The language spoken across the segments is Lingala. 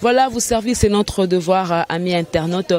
Voilà, vous servir, c'est notre devoir, amis internautes.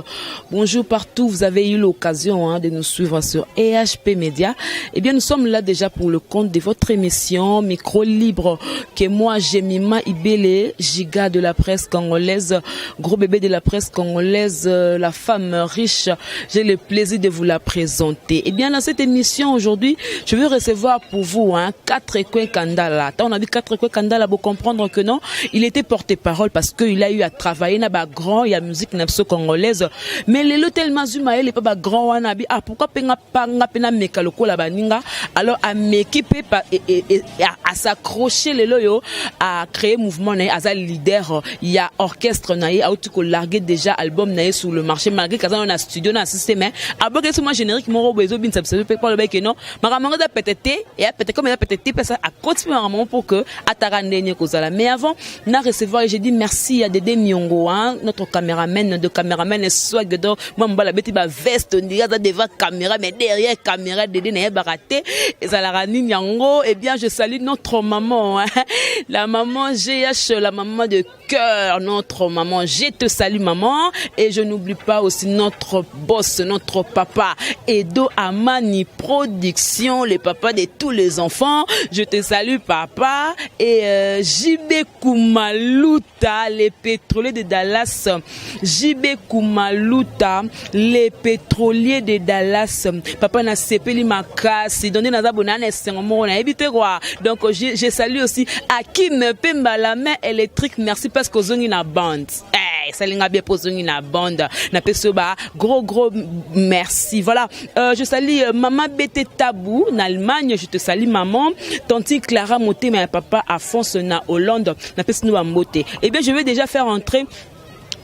Bonjour partout, vous avez eu l'occasion, hein, de nous suivre sur EHP Media. Eh bien, nous sommes là déjà pour le compte de votre émission Micro Libre, que moi, Jemima Ibele, giga de la presse congolaise, gros bébé de la presse congolaise, la femme riche, j'ai le plaisir de vous la présenter. Eh bien, dans cette émission aujourd'hui, je vais recevoir pour vous, hein, Quatre Coins Kandala. Attends, on a vu Quatre Coins Kandala pour comprendre que non, il était porte-parole parce qu'il a eu à travailler na ba grand, il y a musique na biso congolaise. Mais lelo tellement zuma il est pas ba grand wana bi ah pourquoi penga panga pena meka lokola baninga, alors ameki pe pa et à s'accrocher. Lelo yo a créé mouvement na ye, aza leader ya orchestre na ye, auti ko larguer déjà album na ye sur le marché, malgré kaza na studio na système, mais aboke so moi générique moko boye ezobinisa biso pe po alobaki non, makambo yango eza pete te, eya pete comme eza pete te mpe akoti mpe makambo pour que ataka ndenge kozala. Mais avant na recevoir, j'ai dit merci à Dédé Miongo, hein, notre caméraman de caméraman swag d'or. Moi mbala beti ba veste, on dirait devant caméra, mais derrière caméra Dédé nayebaka te ezalaka nini yango. Eh bien, je salue notre maman, hein, la maman GH, la maman de cœur, notre maman, je te salue maman. Et je n'oublie pas aussi notre boss, notre papa Edo Amani Production, le papa de tous les enfants, je te salue papa. Et JB Kumaluta, les pétroliers de Dallas, JB Kumaluta, les pétroliers de Dallas, papa na sepeli makasi donné naza bonana esengo moko nayebi te quoi. Donc je salue aussi Akim Pemba, la main électrique, merci parce que ozongi na bande, esalinga bien mpo ozongi na bande, napesi yo ba gros gros merci. Voilà, je salue maman Bete Tabou na Allemagne, je te salue maman. Tantine Clara Motema ya papa Afonso na Hollande, napesi no bambote. Eh bien, je vais déjà faire entrer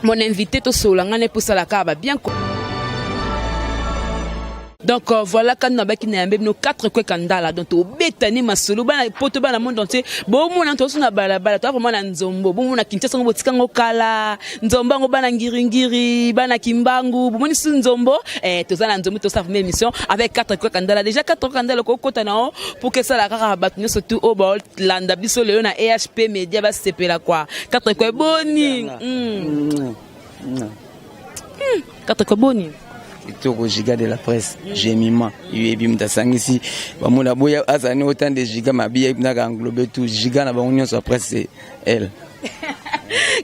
mon invité, tosolola ngai na eposalaka ba bien. Donc voilà, quand nabaki na yambe bino Quatre Coins Kandala, donc tobetani masolo bana poto, bana monde entier. Bomona toso na balabala, toa vraiment na nzombo. Bomona Kinshasa ngo, botika ngo kala nzombo yango, bana Ngiringiri, bana Kimbangu, bomoni su nzombo. Toza na nzombo, tosala vraiment émission avec Quatre Coins Kandala. Déjà Quatre Coins Kandala kokota na o pour que esala kaka bato nyonso tu oyo baolanda biso lelo na EHP Media basepela quoi. Quatre Coins, boni? Quatre Coins, boni? Kitoko, giga de la presse Jemima. Yebi moto asangisi bamona boya azala ni autant de giga mabi naka englobe tout giga na bango nyonso ya presse, c'est elle.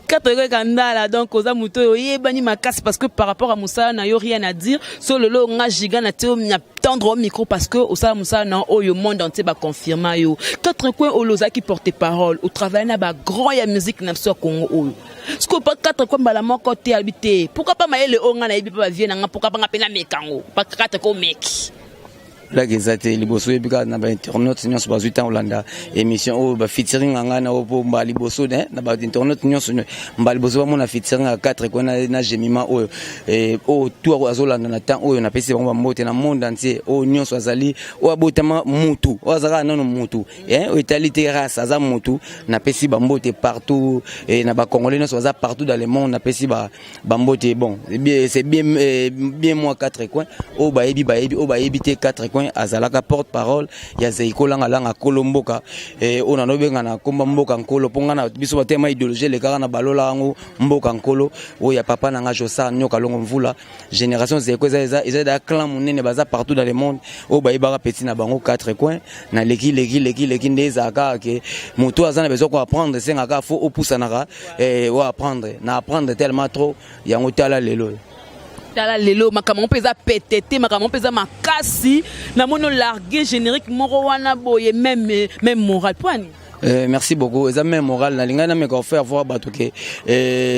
Quatre Coins Kandala, donc oza moto oyo oyebani makasi parce que par rapport à mosala na yo, rien à dire. So lelo nga giga na te na tendre au micro parce que osala mosala na oyo monde entier baconfirma yo. Quatre Coins, oyo ozalaki porte parole, otravaille na bagrand ya musique na biso ya Congo oyo. Sikoyo pa Quatre Coins mbala moko te alobi te pourquoi pas mayele oyo nga nayebi mpe bavie na nga, pourquoi pas nga mpe nameka yango pa Quatre Coins omeki? Blague eza te. Liboso oyebi kaka na bainternaute nyonso bazwi ntango kolanda émission oyo, bafeaturing ya ngai na oyo mpo mbala liboso na bainternaute nyonso, mbala liboso bamona featuring ya 4 Coins na Jemima oyo. Oyo tu azolanda na temps oyo, napesi bango bambote na monde entier. Oyo nyonso azali oyo abotama mutu, oyo azalaka nano mutu, oyo etali te race, aza mutu, napesi bambote partout na bacongolais nyonso baza partout dans le monde, napesi bambote. Bon, c'est bien bien moi Quatre Coins. Oyo bayebi bayebi, oyo bayebi te, Quatre Coins azalaka porte parole ya Zaiko Langa Langa Nkolo Mboka, oyo nanobenga na komba Mboka Nkolo, mpo nga na biso batema idéologie elekaka na balola yango Mboka Nkolo oyo ya papa na nga Josar Nyoka Longo Mvula. Génération Zaiko eza da clan monene, baza partout dans le monde. Oyo bayebaka petit na bango Quatre Coins na leki leki leki leki nde ezalaka ke moto aza na besoin koapprendre, esengaka fo opusanaka o apprendre na apprendre tellement trop yango. Tala lelo. Tala lelo, makambo mpe eza pete te, makambo mpe eza makasi. Namoni olargue générique moko wana boye, même moral poani. Merci beaucoup. Eza même moral nalingai nameka kofaire voir bato ke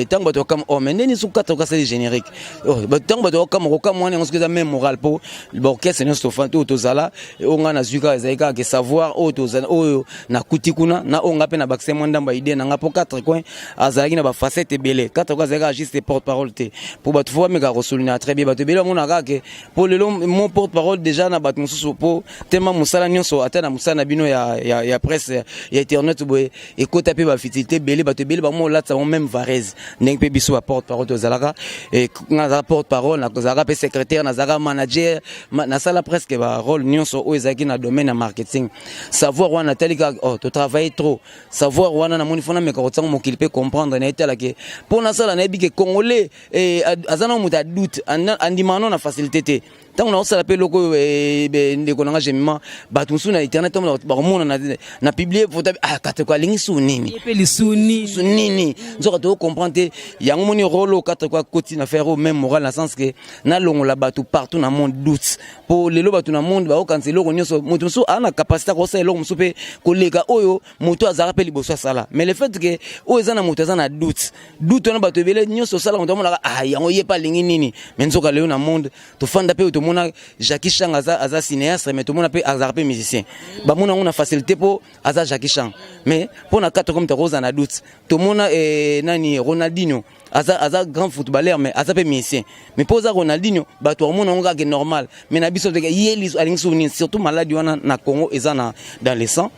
ntango bato bakama, oh, mais ndeni soki kata okasali générique, ntango bato bakama kokama wana yango, soki eza même moral mpo baorchestre nyonso oyo tozala, oyo ngai nazwi kaka ezali kaka ke savoir oyo tozala, oyo nakuti kuna na oyo ngai mpe na bakise mwa ndambo ya idée na ngai, mpo Quatre Coins azalaki na bafacette ebele. Quatre Coins azalaki kaka juste porte parole te, mpo bato fo bameka kosouligner très bien. Bato ebele bamonaka kaka ke mpo lelo mo porte parole déjà na bato mosusu, mpo tema mosala nyonso, ata na mosala na bino ya presse ya internet boye ekota mpe bafutilité ebele. Bato ebele bango olatisa bango même varese, ndenge mpe biso baporte parole tozalaka. Nga nazalaka porte parole, nazalaka mpe secrétaire, nazalaka manager, nasala presque barôle nyonso oyo ezalaki na domaine ya marketing. Savoir wana natali kaka, oh, totravaille trop. Savoir wana namoni fo nameka kotiango mokili mpe comprendre na etalake mpo nasala. Nayebi ke Congolais aza na moto adoute, andimaka no na facilité te. Ntango naosala mpe eloko oyo, ndeko nanga Jemima, bato mosusu na internet ntango bakomona na publie photo, ah, Kateko alingi su nini? Ye mpe lisuni. Su nini? Nzoka tokocomprendre te. Yango moni rôle oyo Kateko akoti na faire oyo même moral, na sens ke nalongola bato partout na monde doute, mpo lelo bato na monde bakokanisa eloko nyonso. Moto mosusu aza na capacité akosala eloko mosusu mpe koleka oyo moto azalaka mpe liboso asala, mais le fait ke oyo eza na moto aza na doute, doute wana bato ebele nyonso osala, moto amonaka, ah, yango ye mpe alingi nini? Mais nzoka lelo na monde tofanda mpe, tomona Jackie Chan aza cinéaste, mais tomona mpe azalaka mpe musicien. Bamona yango na facilité mpo aza Jackie Chan, mais mpo na kati comme takozala na doute. Tomona nani, Ronaldinho aza grand footballeur, mais aza mpe musicien. Mais mpo oza Ronaldinho, bato bamona yango kaka normal, mais na biso teke ye alingi so nini? Surtout maladi wana na Congo eza na dans le sang.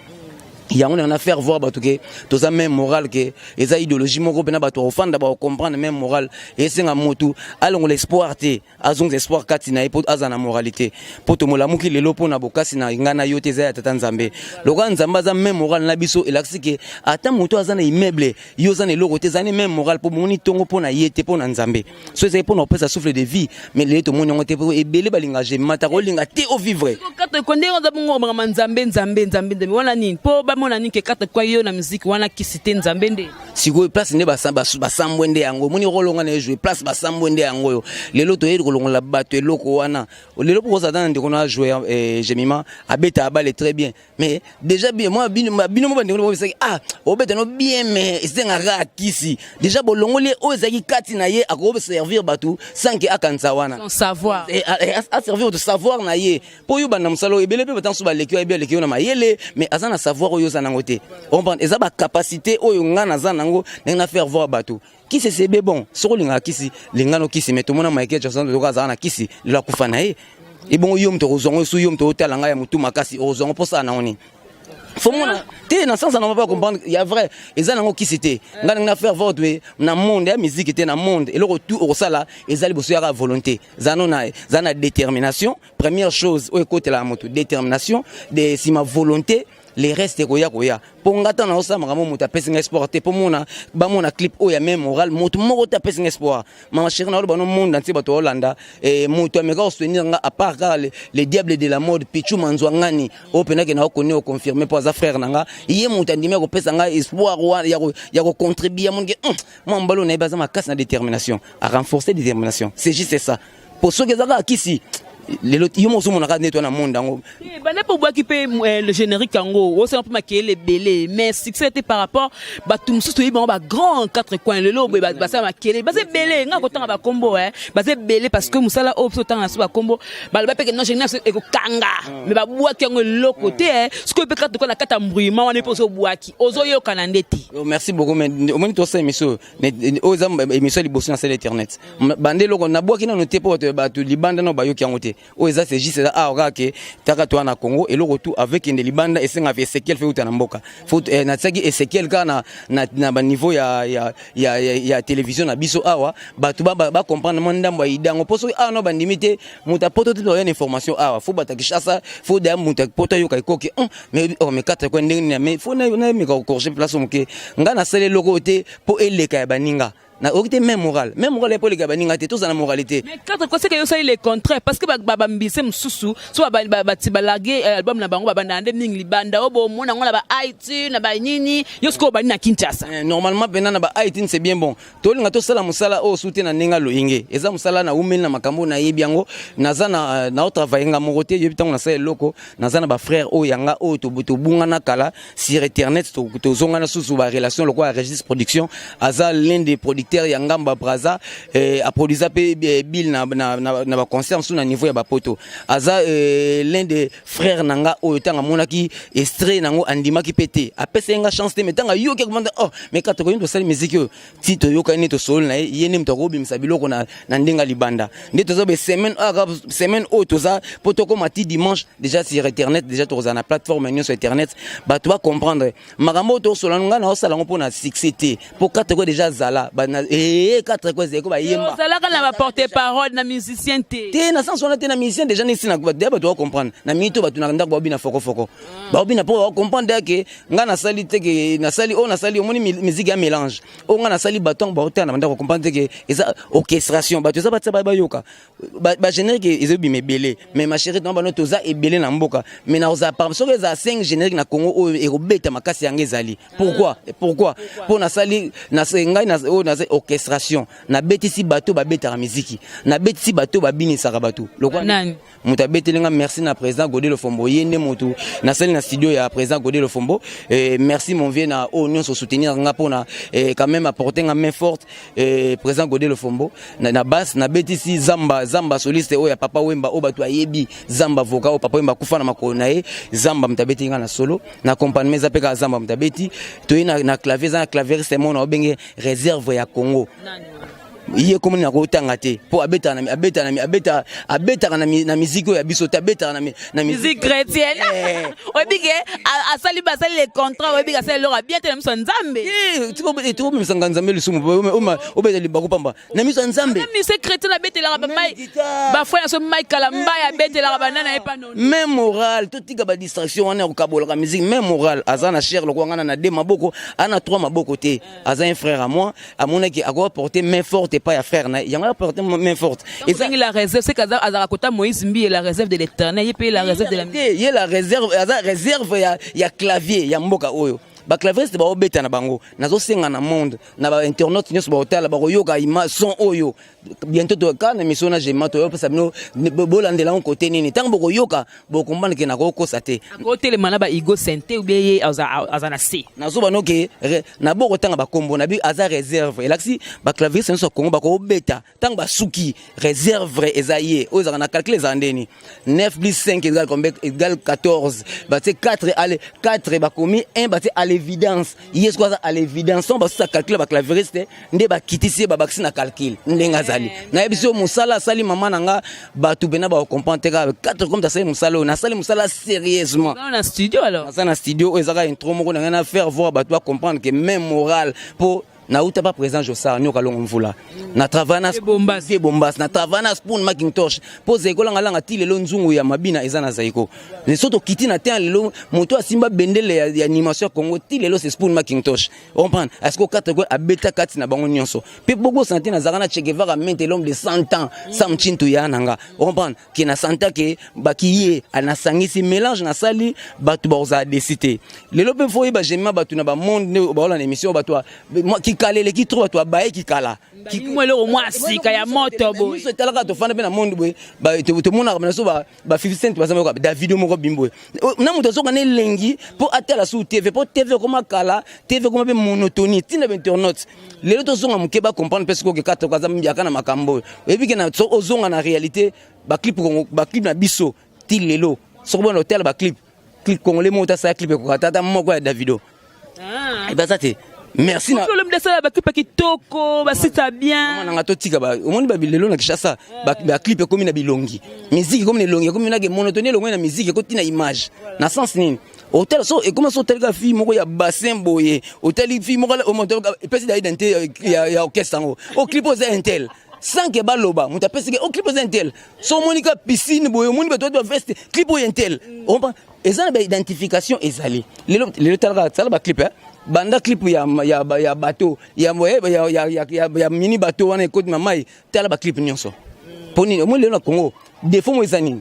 Yango na faire voir bato ke toza même moral, ke eza idéologie moko mpena bato bakofanda bakocomprendre. Même moral esenga motu alongola espoir te, azongisa espoir kati na ye mpo aza na moralité, mpo tomolamuki lelo mpo na bokasi na ngai na yo te, eza ya tata Nzambe. Lokola Nzambe aza même moral na biso, elakisi ke ata moto aza na immeuble, yo oza na eloko te, ezali même moral, mpo bomoni ntongo mpo na ye te, mpo na Nzambe. So ezali mpo na kopesa souffle de vie, mais lelo tomoni yango te, mpo ebele balinga Jemata kolinga te ovivre. Kate ko ndenge oza bongo, makambo Nzambe, Nzambe, Nzambe, Nzambe wana nini? Mpo bamona nini ke kate kwa yo na musique wana kisi te, Nzambe nde? Sikoyo place nde basambwe nde yango omoni kolonga na ejoue place basambwe nde yango oyo lelo toyei kolongola bato eloko wana. Lelo mpo kozala na ndeko na ajoue Jemima, abeta balle très bien, mais déjà bien moi bino mo bandeko bobisaki, ah, obeta no bien, mais esengaka akisi déjà bolongoli oyo ezalaki kati na ye. Akoservir bato sans ke akanisa wana. Son savoir. Aservir bato savoir na ye, mpo oyo banda mosala oyo ebele mpe bato mosusu baleki oyo, ayebi aleki oyo na mayele, mais aza na savoir oyo oza nango te. Comprendre, eza bacapacité oyo nga naza nango ndenge na faire voir bato kisi esebe. Bon, soki olingaka kisi, lingano kisi, mais tomona Michael Jackson lokola azala na kisi, lelo akufa na ye. Ebongo yo moto okozwango so, yo moto otala ngai ya motu makasi, okozwango mposala nango nini? Faut mona te na sens na pas comprendre ya vrai, eza nango kisi te. Ngai ndenge na faire voir na monde ya musique te, na monde eloko tout okosala eza liboso yaka volonté, eza no na eza na détermination. Première chose oyo ekotelaka moto, détermination de nsima volonté, le reste ekoya koya. Mpo nga ntango naosala makambo, moto apesi ngai espoir te. Mpo mona bamona clip oyo ya même moral, moto moko te apesi ngai espoir. Mama chéri, naoloba no monde entier, bato baolanda, moto ameka kosoutenir nga à part kaka le diable de la mode, Pichu Manzwa ngani oyo mpendake na okoni oconfirme, mpo aza frère na nga. Ye moto andimi ya kopesa ngai espoir wana ya kocontribue. Amonike mwa mobali oyo nayebi aza makasi na détermination, a renforcer détermination, c'est juste ça. Po soki eza kaka kisi, lelo yo moko ozomonaka nde to na monde yango. Banda mpe obwaki mpe le générique yango, osala mpe makeyele ebele, mais succès te par rapport bato mosusu. Toyebi bango bagrand quatre coins lelo boye basala makele, baza ebele. Nga kotanga bakombo, baza ebele, parce que mosala oyo biso otanga na so bakombo, baloba mpe ke non, générique ekokanga, mais babwaki yango eloko te. Sikoyo mpe quatre coins na kati ya mbrouillement wana mpe ozobwaki, ozoyokana nde te. Oh, merci beaucoup. Mais omoni tosala émission oyo eza émission ya liboso na sala internet. Bande eloko nabwaki nano te, mpo bato libanda nano bayoki yango te. Oyo eza, c'est juste eza awa kaka ke taka toa na Congo. Eloko tu avec kende libanda esengaka Ezekiel fe uta na mboka. Faut natiaki Ezekiel kaka na baniveau ya télévision na biso awa, bato bacomprendre mwa ndambo ya idango. Mpo soki awa no bandimi te, moto apoto te toya na information awa. Faut bato ya Kinshasa, faut daya moto apoto ayoka ekoki, mais oh, mais quatre coin ndenge nini? Mais faut nayemeka kocorriger place moke. Ngai nasala eloko oyo te mpo eleka ya baninga na oki te. Même moral, même moral epo eleka ya baninga te, tozala na moralité. Mais quatre coins, c'est que yosali le contraire, parce que bambise mosusu so bati balage album na bango, babanda nde mingi libanda oyo bomona yango na ba iTunes na banini. Yo sikoyo obandi na Kinshasa. Normalement mpena na ba iTunes, c'est bien. Bon, tolinga tosala mosala oyo su te na ndenge aloyenge. Eza mosala na umeli na makambo oyo nayebi yango. Naza na naotravaille nga moko te. Yebi ntango nasala eloko, naza na bafrère oyo yanga oyo tobungana kala sur internet, tozongana susu barelation lokola Régis Production, aza l'un des producteurs. Producteur ya ngambo ya Braza, aproduisa mpe bill na baconcert mosusu na niveau ya bapoto. Aza l'un des frères na nga oyo ntango amonaki extrait nango, andimaki mpe te, apesa ye nga chance te. Mais ntango ayoki, akomanda: "Oh, mais kaka tokoki tosali musique oyo." Ti toyokani nde tosololi na ye, ye nde moto akobimisa biloko na ndenge ya libanda. Nde toza be semaine oyo, semaine oyo toza mpo tokóma ti dimanche déjà sur internet, déjà tokozala na plateforme nyonso internet. Bato bacomprendre makambo oyo tosola. Ngai naosala yango mpo na succès te, mpo quatre ko déjà azala ee quatre ko ezali ko bayemba. Ozalaka na baporte parole na musicien te? Te, na sens wana te. Na musicien déjà nesi na deya, bato bacomprendre na mingi to bato na ndako baobina fokofoko, baobina mpo bacomprendre ke ngai nasali te, ke nasali oyo nasali. Omoni, musique ya mélange oyo ngai nasali, bato yango baotala na bandako, comprendre te ke eza orchestration. Bato eza batia, bayoka bagénérique ezobima ebele. Mais ma chérie, tona bano toza ebele na mboka, mais nakozala par soki ezala 5 générique na Congo oyo ekobeta makasi, yango ezali. Pourquoi? Pourquoi? Mpo nasali ngai oyo nasali orchestration, nabetisi bato babetaka miziki, nabetisi bato babinisaka bato. Lokola moto abeteli nga, merci na président Godé Lofombo, ye nde moto nasali na studio ya président Godé Lofombo. Merci mon vieux na oyo nyonso soutenir nga mpona quand même apporter nga main forte. Président Godé Lofombo na basse, nabetisi Zamba, Zamba soliste oyo ya Papa Wemba, oyo bato ayebi, Zamba voka oyo Papa Wemba akufa na makolo na ye. Zamba moto abeti nga na solo, na accompagnement eza mpe kaka Zamba moto abeti. Toye na clavier, eza na clavieriste mona obenge Réserve ya Congo. Ye komoni na kotanga te, mpo abetaka na miziki oyo ya biso te, abetaka na musique chrétienne. Oyebi ke asali, basali le contrat, oyebi ke asali eloko bien te na miso ya Nzambe. Tikobimisanga Nzambe lisumu, obeta libaku pamba na miso ya Nzambe. Musique chrétienne abetelaka bafrère na so Mike Kalambay, abetelaka banana ye pano. Même moral, totika badistraction wana ya kokabolaka musique. Même moral, aza na cher lokola nga na de maboko, aza na trois maboko te. Aza un frère à moi, amonaki akoporter main forte epai ya frère na ye, yango aporter main forte. Ezangi la réserve, c'est qu'azalaka kota Moïse Mbi, la réserve de l'Éternel, ye mpe la réserve de la Ye la réserve, aza réserve ya clavier ya mboka oyo. Baclavieriste baobeta na bango. Nazosenga na monde, na bainternaute nyonso baotala, bakoyoka ima son oyo bientôt. Kaka na mission na Jema, toyopesa bino, bolandela ngo kote nini. Ntango bokoyoka, bokomprendre ke nakokosa te. Akotelema na baigo sente ubie ye aza na se. Nazoba noke na bokotanga bakombo na bi, aza réserve, elakisi baclavieriste nyonso ya Kongo bakobeta. Ntango basuki, réserve eza ye oyo ezalaka na calcul, ezala ndeni 9 plus 5 égale combien? Égale 14. Batie 4 ale 4, bakomi 1, batie à l'évidence. Ye siko aza à l'évidence. Ntango basusa calcul ya baclavieriste, nde bakitisi ye, babakisi na calcul ndenge azali. Nayebi so mosala asali mama na nga, bato mpena bakocomprendre te. Kaka 4 comme asali mosala oyo, nasali mosala sérieusement. Na studio alors? Naza na studio oyo ezaka intro moko na ngai na faire voir bato bacomprendre ke même moral, mpo nauta pa président Josar Nyoka Longo Mvula, na travaille na Bombas, na travaille na Spoon Macintosh, mpo Zaiko Langalanga ti lelo nzungu ya mabina eza na Zaiko. So tokiti na te, lelo moto asimba bendele ya animation ya Congo ti lelo, c'est Spoon Macintosh. Comprendre est ce que quatre ko abeta kati na bango nyonso mpe bokosana te. Nazalaka na Che Guevara mente, l'homme de 100 ans, Sam Chintu ya na nga. Comprendre ke na santa ke baki ye nasangisi mélange, nasali bato bakozala desi te lelo. Mpe fo oyeba jema bato na bamonde nde baola na émission, bato kikala eleki trop, bato babaye kikala. Mwa eloko mwa sika ya moto boye. Biso etalaka, tofanda mpe na monde boye, tomonaka na so ba 50 Cent baza bayoka Davido moko bimboye na moto azoka na elengi mpo atala su TV, mpo TV ekoma kala, TV ekoma mpe monotonie. Ntina bainternaute lelo tozonga moke, bacomprendre mpe sikoyo ke kata aza mbiaka na makambo oyo. Oyebi ke ozonga na réalité, baclip, baclip na biso ti lelo, soki bona otala baclip, clip congolais moko tasala clip ekoka tata moko ya Davido ebaza te. Merci na Olombi asala baclip ya kitoko, basita bien. Nanga totika. Omoni lelo na Kinshasa, baclip ekomi na bilongi, musique ekomi na elongi, ekomi nake monotonie, elongi na musique ekoti na image. Na sens nini? Otala so ekoma so otalika fille moko ya bassin boye, otali fille moko epesi da identité ya orchestre yango. O clip oza un tel, sans ke baloba moto apesiki o clip oza un tel. So omoni ka piscine boye, omoni bato bato baveste, clip oyo un tel. Eza na baidentification ezali lelo. Lelo talaka, tala baclip, banda clip ya bateau ya mini bateau wana ekoti na mai, tala baclip nyonso. Mpo nini? Omoni lelo na Congo, défaut mo eza nini?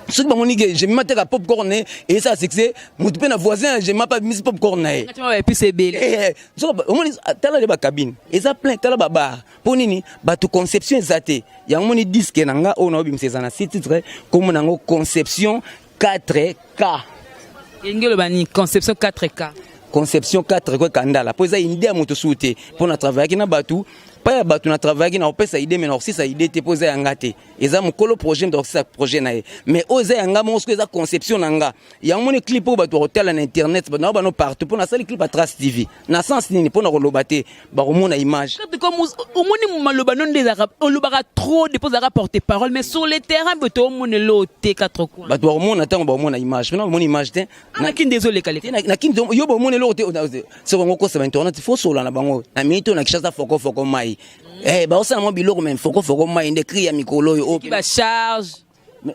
Soki bamoni ke Jemima teka popcorn eyesala succès, motu mpe na voisin ya Jemima mpe abimisi popcorn na ye. Epise ebele. Omoni, tala le bacabine eza plein, tala babar. Mpo nini? Bato conception eza te. Yango moni disque na nga oyo naobimisa eza na six titre, komona yango Conception 4K. Elingi oloba nini, Conception 4K? Conception 4 ko ekandala, mpo eza idée ya moto suku te, mpo na travaillaki na bato. Pa ya bato na travaillaki, na kopesa idée, mais na kosisa idée te, mpo eza ya nga te. Eza mokolo projet, moto akosisa projet na ye, mais oyo eza ya nga moko. Soki eza conception na nga, yango moni clip oyo bato bakotala na internet, bato na bano partout, mpo nasali clip ya Trace TV na sens nini? Mpo na koloba te, bakomona image. Omoni maloba no nde ezalaka, olobaka trop depuis ozalaka porte parole, mais sur le terrain boye toomonela o te, quatre coins. Bato bakomona ntango bakomona image, mpena bamoni image te. Naki nde ezolekaleka. Na kini yo bomoni eloko te. Soki bango kosa bainternet, faut sola na bango na minute oyo na Kinshasa, fokofoko mai. Baosala mwa biloko, mais fokofoko mai nde cri ya mikolo oyo. Bacharge.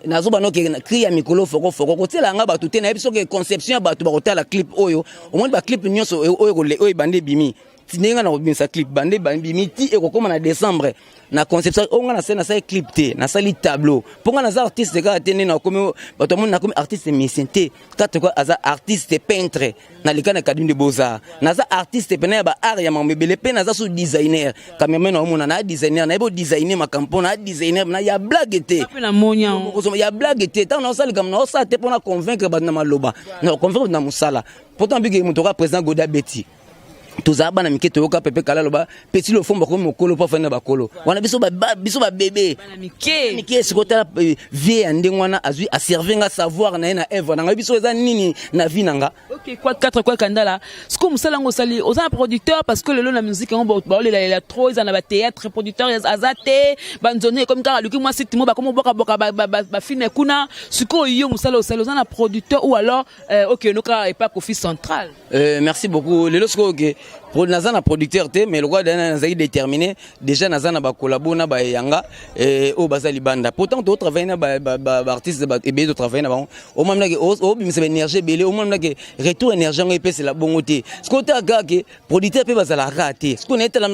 Nazoba noke cri ya mikolo, fokofoko. Kotiela yanga bato te, nayebi soki conception ya bato bakotala clip oyo. Omoni baclip nyonso oyo ebandi, ebimi ndenge nga na kobimisa clip, bande ebimi ti ekokóma na décembre. Na conception oyo nga nasali, nasali clip te, nasali tableau, mpo nga naza artiste kaka te. Nde nakomi, bato amoni nakomi artiste musicien te. Kate kwa aza artiste peintre, naleka na Académie de Beaux-Arts, naza artiste pene ya baart ya makambo ebele, mpe naza so designer. Cameraman naomona na designer, nayebi odesigner makambo, mpo na designer na ya blague te. Ya blague te. Ntango naosala likambo, naosala te mpona convaincre bato na maloba, na convaincre bato na mosala. Pourtant bike moto oka président Goda Beti, tozala bana mike, toyoka pepe kala aloba petit lofombo akomi mokolo mpo afandi na bakolo wana. Biso biso babebe mike, sikoyo tala vie ya ndenge wana azwi, aserve nga savoir na ye na œuvre na ngai. Biso eza nini na vie na nga? Ok, quoi, quatre quoi, Kandala, sikoyo mosala yango osali, oza na producteur? Parce que lelo na musique yango baolelalela trop, eza na bathéâtre, producteur aza te, banzone ekomi kaka aluki mwa site mo, bakomi obwakaboka bafilm kuna. Sikoyo yo mosala osali, oza na producteur ou alors okende kaka epa Kofi Central? Merci beaucoup. Lelo sikoyo ke naza na producteur te, mais lokola dana nazalaki déterminé déjà, naza na bakolabo na bayanga oyo baza libanda. Pourtant totravaille na baartiste ebele, totravaille na bango. Omonaki obimisa baénergie ebele, omonaki retour énergie yango epesela bongo te. Sikoyo otala kaka ke producteur mpe bazalaka te. Sikoyo nayetala,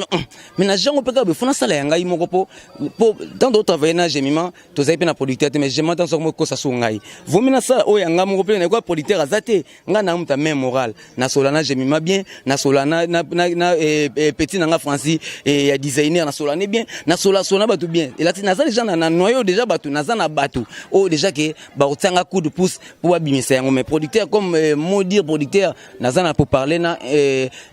mais na jango mpe kaka boye, fo nasala ya ngai moko, po tant totravaille na Gemima, tozali mpe na producteur te, mais Gemima ntango soko mokosa so ngai vomi nasala oyo ya ngai moko mpe nayekoya. Producteur aza te, ngai na moto même moral, nasola na Gemima bien, nasola na petit na nga Francis ya designer, nasola ne bien, nasola sola na bato bien. Elati naza déjà na noyau déjà bato, naza na bato oyo déjà ke bakotianga coup de pouce mpo babimisa yango. Mais producteur, comme mot dire producteur, naza na pour parler na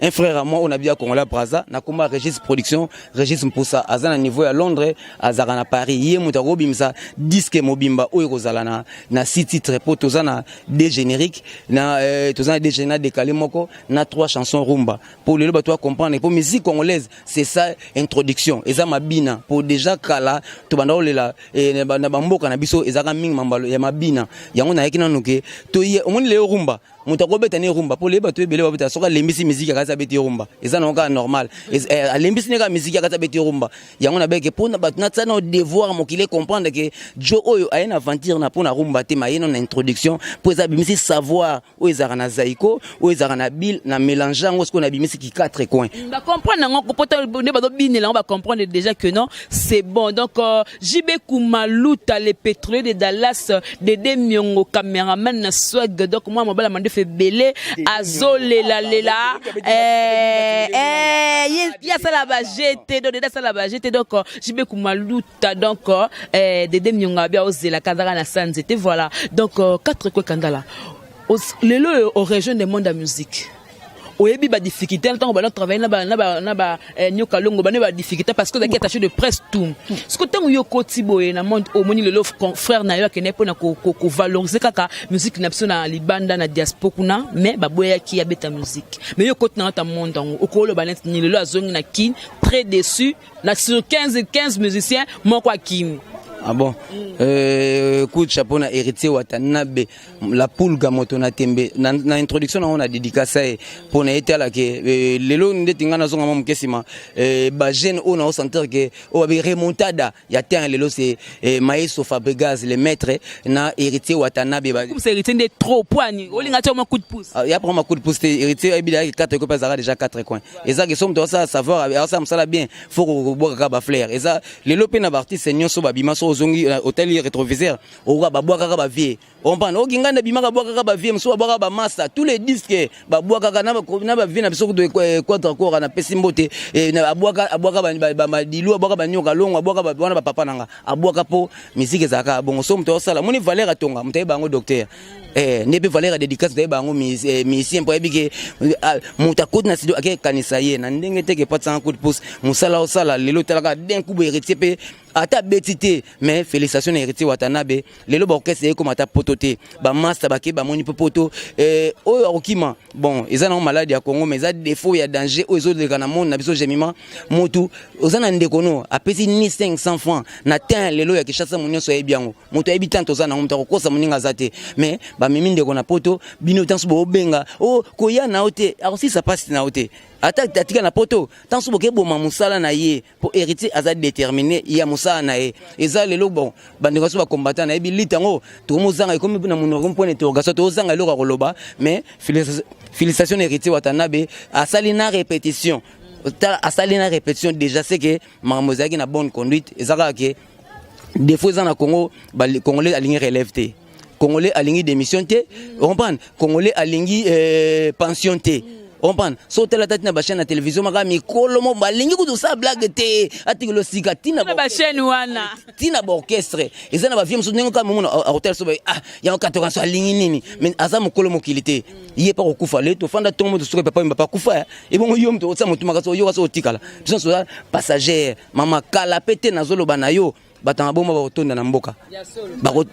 un frère à moi oyo na bia Congolais Braza, nakoma Régis Production. Régis Mpusa aza na niveau ya Londres, azalaka na Paris. Ye moto akobimisa disque mobimba oyo ekozala na six titres, mpo toza na deux génériques na toza na deux génériques na décalé moko na trois chansons rumba, mpo lelo bato bacomprendre, mpo musique congolaise, c'est ça, introduction eza mabina, mpo déjà kala tobanda kolela na bamboka na biso, ezalaka mingi mambalo ya mabina. Yango nayaki nanu ke toye. Omoni lelo rumba, moto akobeta ne rumba, mpo lelo bato ebele babeta. Soki alembisi musique, akati abeti rumba, eza nango kaka normal. Alembisi ne kaka musique, akati abeti rumba. Yango nabeke mpo na bato natia na devoir mokili comprendre ke jo oyo aye na aventure na mpo na rumba te, ma aye na introduction, mpo eza abimisi savoir oyo ezalaka na zaiko, oyo ezalaka na bile, na mélange yango. Sikoyo nabimisi ki quatre coins. Bacomprendre yango pota nde bazobinela yango, bacomprendre déjà que non, c'est bon. Donc JB Kumaluta, le pétrolier de Dallas, Dede Miongo, caméraman na swag. Donc moi mobala mandefu ebele, azolelalela ye asala bagete. Donc Dede asala bagete. Donc JB Kumaluta, donc Dede Miongo abi aozelaka, azaka na sa nzete. Voilà, donc quatre coins, Kandala, lelo oyo orejoindre monde ya musique, oyebi badifficulté ntango bana travaille na ba Nyoka Longo, bana badifficulté, parce que ozalaki attaché de presse, tout ce que ntango yo okoti boye na monde, omoni lelo frère na yo akende mpona kovaloriser kaka musique na biso na libanda, na diaspora kuna, mais baboyaki abeta musique. Mais yo okoti na kati ya monde yango, okoloba neti ni lelo azongi na Kine, très déçu na sur 15 musiciens, moko akimi. Ah bon, coup de chapeau na Héritier Watanabe, la Pulga, moto na tembe. Na introduction nango na dédicace ye mpo na ye. Tala ke lelo ndeti ngai nazonga mwa moke nsima, bajeune oyo naosentir ke oyo babe remontada ya terrain lelo, c'est Maeso Fabregas le maître na Héritier Watanabe. Comme c'est Héritier nde trop poani olinga tia mwa coup de pouce. Ah, ya prend coup de pouce te. Héritier ayebi ayaki quatre coins, mpe azalaka déjà quatre coins. Eza ke so moto asala savoir, asala mosala bien, faut kobwaka kaka bafleur. Eza lelo mpe na baartiste nyonso babima so. ozongi, otali rétroviseur, okoka babwakaka bavieux, comprendre? Oki ngai nabimaka, bwakaka bavieux mosusu, babwakaka bamasa, tous les disques babwakaka na bavieux na biso. Kutu Quadra Kora, napesi mbote, abwaka bamadilu, abwaka banyoka longo, abwaka wana bapapa na nga, abwaka mpo musique ezalaka bongo. So moto osala, moni valeur atonga, moto ayeba yango, docteur nde mpe valeur ya dédicace, moto ayeba yango, musicien, mpo ayebi ke moto akoti na studio, ake kanisa ye na ndenge te ke epatisanga coup de pouce. Mosala osala lelo, otalaka d'un coup boye, Héritier mpe ata abeti te, mais félicitation na Héritier Watanabe. Lelo baorchestre ekoma ata poto te, bamaster bake, bamoni mpe poto oyo akokima. Bon, eza nango maladi ya Congo, mais eza défaut ya danger oyo ezoleka na monde na biso. Jemima, motu oza na ndeko no apesi ni 500 francs na tin lelo ya Kinshasa, mo nyonso ayebi yango, moto ayebi tant toza nango, moto akokosa moninga aza te. Mais bamemi ndeko na poto, bino ntanso boobenga o koya na yo te, akosisa mpasi na yo te, ata atika na poto, ntanso bokeboma mosala na ye, mpo Héritier aza déterminé ya mosala na ye. Eza lelo, bon, bandeko so bacombattant, nayebi lite yango, tokomozanga, ekomi na monoko mpona interrogation, tozanga eloko ya koloba. Mais félicitation na Héritier Watanabe, asali na répétition, asali na répétition déjà, c'est que makambo ezalaki na bonne conduite. Eza kaka ke défaut eza na Congo, Congolais alingi relève te, Congolais alingi démission te, comprendre? Congolais alingi pension te, comprendre? So otala tati na bachaîne na télévision, maka mikolo mo balingi kutu osala blague te, atikelo sika ntina bachaîne wana. Ntina baorchestre eza na bavieux mosusu, ndenge kaka momona akotala so, ah, yango katoka so alingi nini, mais aza mokolo mokili te, ye mpa kokufa. Le tofanda ntongo, moto soki papa papa kufa, ebongo yo moto otia motu makasi, oyoka so otikala. Biso nyonso oza passagère, mama, kala pe te. Nazoloba na yo, bato na boma bakotonda na mboka,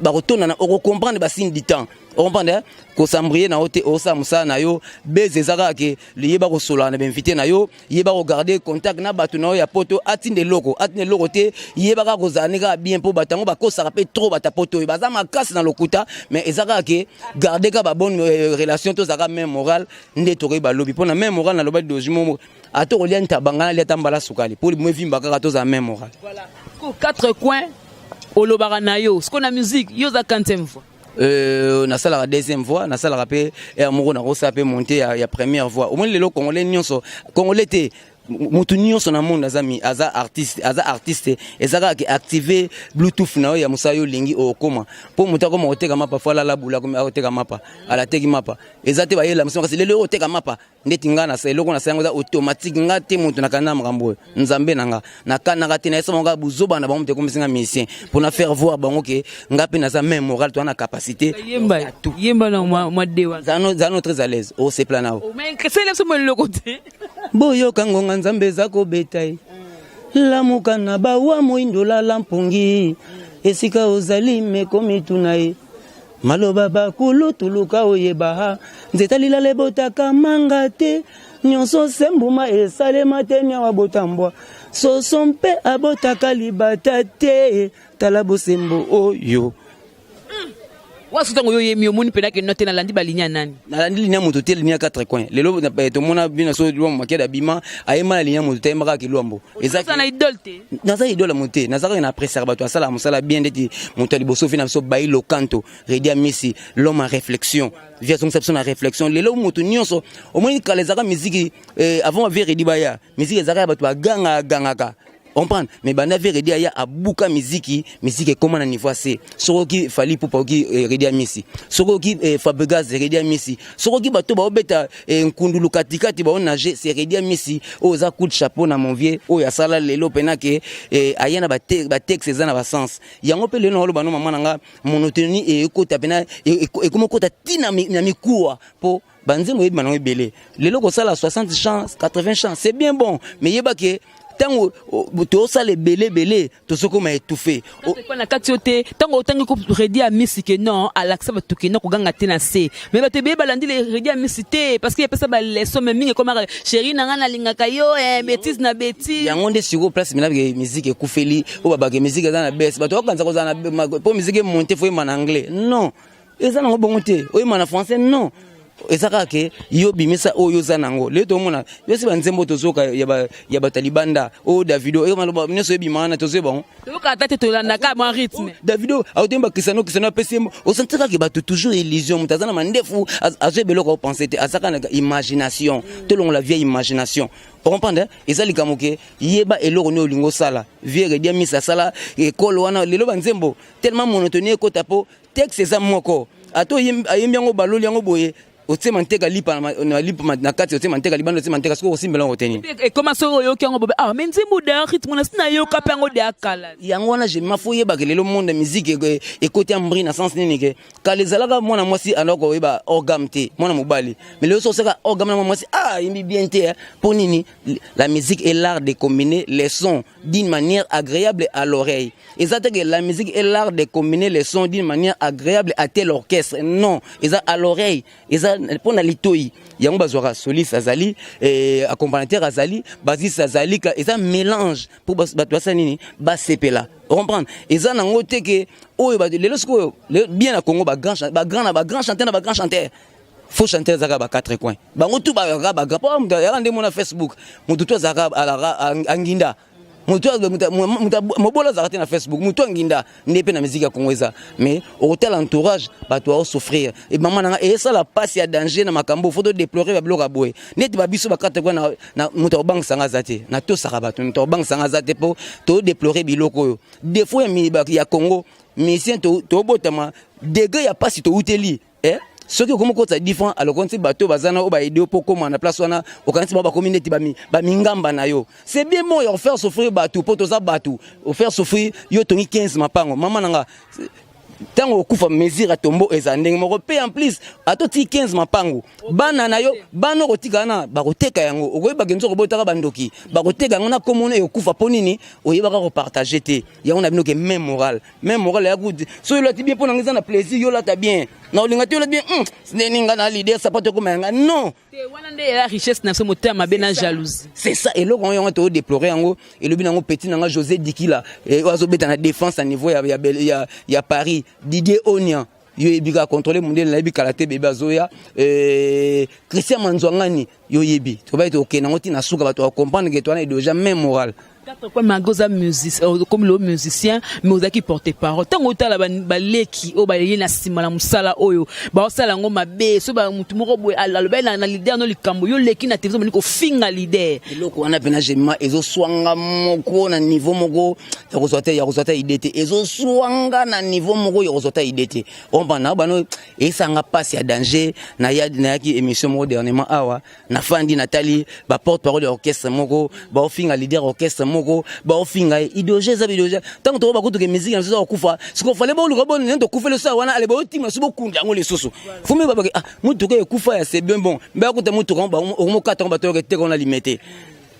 bakotonda na okocomprendre basigne du temps, ocomprendre? Kosambrie na yo te, osala mosala na yo bese. Eza kaka ke yeba kosolola na bainvité na yo, yeba kogarde contact na bato na yo ya poto, atinda eloko, atinda eloko te, yeba kaka kozala ne kaka bien, mpo bato yango bakosaka mpe trop. Bato ya poto oyo baza makasi na lokuta, mais eza kaka ke garde kaka babonne relation, tozalaka même moral nde tokoyi balobi mpo na même moral. Naloba doji mo ata kolia ntaba, ngai nalia ata mbala sukali mpo libumu evimba, kaka tozala même moral. Voilà. Ko quatre coins olobaka na yo siko na musique, yo oza quantième voix? Nasalaka deuxième voix, nasalaka mpe aire moko, nakosala mpe monte ya première voix. Omoni lelo Congolais nyonso, Congolais te, motu nyonso na monde aza, aza artiste, aza artiste. Eza kaka ke active bluetooth na yo ya mosala yo olingi okoma, mpo moto akoma koteka mapa, fo alala bula, akoteka mapa, alateki mapa. Eza te bayela mosu kasi lelo oyo oteka mapa ndeti nga na eloko na yango eza automatique. Nga te moto nakanda makambo oyo, Nzambe na nga nakanaka te, nayesa bango kaka buzoba na bango, moto ekomisi nga musicien mpona faire voir bango ke nga mpe naza même moral, toza na capacité. Yemba, yemba na mwa de wana. Zano très à l'aise, osepela na yo. Mais sele biso mo eloko te. Boyoka ngonga Nzambe eza kobeta ye, lamuka na bawa moyindo, lala mpongi esika ozali, meko mituna ye maloba bakulu, tuluka oyeba nzeta lilala ebotaka manga te, nyonso se mbuma esalema te, nyawa botambwa soso mpe abotaka libata te, tala bosembo oyo. Waso ntango yo oyemi, omoni mpena ke no te, nalandi baligne ya nani? Nalandi ligne ya moto te, ligne ya quatre coins. Lelo tomona bino so Lwambo Makiadi abima, ayemba na ligne ya moto te, ayemba kaka Kilwambo. Eza na idole te? Naza idole ya moto te, naza kaka na appréciaka bato asalaka mosala bien, ndeti moto ya liboso fi na biso Bayi Lokanto, Redi Amisi, l'homme en réflexion, vi azongisa biso na réflexion. Lelo moto nyonso omoni, kala ezalaka miziki avant bavieux Redi baya, miziki ezalaka ya bato bagangaka gangaka, comprendre? Mais banda vieux Redi aya, abuka miziki, miziki ekóma na niveau ase. Soki oki Fally Ipupa, oki Redi Amisi, soki oki Fabregas, Redi Amisi, soki oki bato baobeta nkundulu katikati, baonage, c'est Redi Amisi. Oyo eza coup de chapeau na mon vieux oyo asala lelo mpena ke aya na batexte eza na basens yango. Mpe lelo naoloba no, mama na nga, monotonie ekota mpena, ekoma okota ntina na mikuwa, mpo banzembo oyebima nango ebele. Lelo kosala 60 chants, 80 chants, c'est bien bon, mais yeba ke ntango tozosala ebele ebele, tozokoma étouffé. Na kati yo te, ntango otangi ko Redi Amisi ke non, alakisa bato ke non, koganga te na se, mais bato ebele balandi le Redi Amisi te, parce que epesa baleçon, mais mingi ekomaka chéri na ngai nalingaka yo, bétise na bétise. Yango nde sikoyo place mina ke musique ekufeli, oyo babake musique eza na bese, bato bakanisa kozala na mpo musique emonte, fo oyemba na anglais. Non, eza nango bongo te, oyemba na français, non. Eza kaka ke yo bimisa oyo oza nango. Lelo tomona yo si banzembo tozoka ya bato ya libanda oyo Davido eyo maloba nyonso ebima wana, tozoyeba bango. Toyoka ata te, tolandaka mwa rythme. Davido aotoyemba Cristiano, Cristiano apesi ye. Osentir kaka bato toujours illusion. Moto aza na mandefu, azoyeba eloko aopense te, aza kaka na imagination. Tolongola vieille imagination, ocomprendre? Eza likambo ke yeba eloko nini olingi osala. Vieux Reddy Amisi asala ekolo wana. Lelo banzembo tellement monotonie ekota, mpo texte eza moko, ata ayembi yango, baloli yango boye, otie manteka lipa na lipa na kati, otie manteka libanda, otie manteka soki okosimbela yango te nini. Ekoma soki oyoki yango bobe, ah, mais nzembo de rythme na si nayoka mpe yango de akala. Yango wana jema fo oyebaka lelo monde ya musique ekoti ya mbri na sens nini ke kala ezalaka mwana mwasi andaka koyeba orgame te, mwana mobali. Mais lelo so osaka orgame na mwana mwasi, ah, ayembi bien te. Mpo nini? La musique est l'art de combiner les sons d'une manière agréable à l'oreille. Eza te que la musique est l'art de combiner les sons d'une manière agréable à tel orchestre, non, eza à l'oreille, eza mpo na litoi. Yango bazwaka soliste azali, accompagnateur azali, bassiste azali, eza mélange mpo bato basala nini, basepela, comprendre. Eza nango te ke oyo lelo sikoyo bien na Congo, bagrand bagrand na bagrand chanteur na bagrand chanteur, faux chanteur ezalaka ba quatre coins, bango tu bazalaka bagrand. Mpo moto ayaka nde mona Facebook, motu tu azalaka anginda, motu mobola azalaka te na Facebook, motu anginda nde mpe na musique ya Congo eza. Mais okotala entourage, bato baosouffrir. E mama nanga, esala mpasi ya danger na makambo. Fo todéplorer babiloko ya boye neti babiso bakate kwa na moto akobangisanga aza te, natosaka bato, moto akobangisanga aza te, mpo todéplorer biloko oyo, défaut ya Congo musicien. Tobotama degré ya mpasi touteli, eh? Soki okomi okotisa 10 francs, alors okanisi bato baza na oyo baaider mpo okóma na place wana, okanisi bango bakomi neti bamingamba na yo. C'est bien bon ya kofaire souffrir bato, mpo toza bato. Ofaire souffrir yo, otongi 15 mapango, mama na nga, ntango okufa, mesure ya tombo eza ndenge moko. Mpe en plus, atoti 15 mapango, bana na yo, bana okotika wana bakoteka yango. Okoyebaka nzoko obotaka bandoki, bakoteka yango na komona ekokufa. Mpo nini? Oyebaka kopartager te. Yango na bino ke même moral, même moral ya kuti. So olati bien, mpo nanga eza na plaisir yo olata bien, na olinga te olati bien ndeni nga na leader, sapato ekoma yanga, non. Wana nde ela richesse na biso, motema mabe na jalousie. C'est ça, eloko yango, yango todéplorer yango. Elobi nango petit nanga José Dikila oyo azobeta na défense na niveau ya Paris, Didier Onia, yo yebi kaka contrôle mondele, nayebi kala te bebe azoya, Christian Manzwangani, yo yebi. Tobai tokende yango ntina suka, bato bacomprendre ke towana déjà même moral. Quatre coins, malgré oza musicien, comme le musicien, mais ozalaki porte parole. Ntango otala baleki oyo baleli na nsima na mosala oyo baosala yango mabe, so motu moko boye alobeli na leader no likambo, yo leki na télévision, boni kofinga leader. Eloko wana mpena jema ezoswanga moko na niveau moko ya kozwa te, ya kozwa te idée te. Ezoswanga na niveau moko ya kozwa te idée te, ompana bano esanga mpasi ya danger. Nayaki émission moko dernièrement awa, nafandi, natali baporte parole ya orchestre moko baofinga leader orchestre moko, baofinga ye. Idéologie eza idéologie. Ntango toko bakutuka musique na biso eza kokufa, siko fale boluka bonene tokufeli so wana, ale baotima so bokunda yango lisusu. Fumi babake, ah, mutuka ekufa ya, c'est bien bon, bakuta mutuka okomokata yango, bato yoka eteka na limete.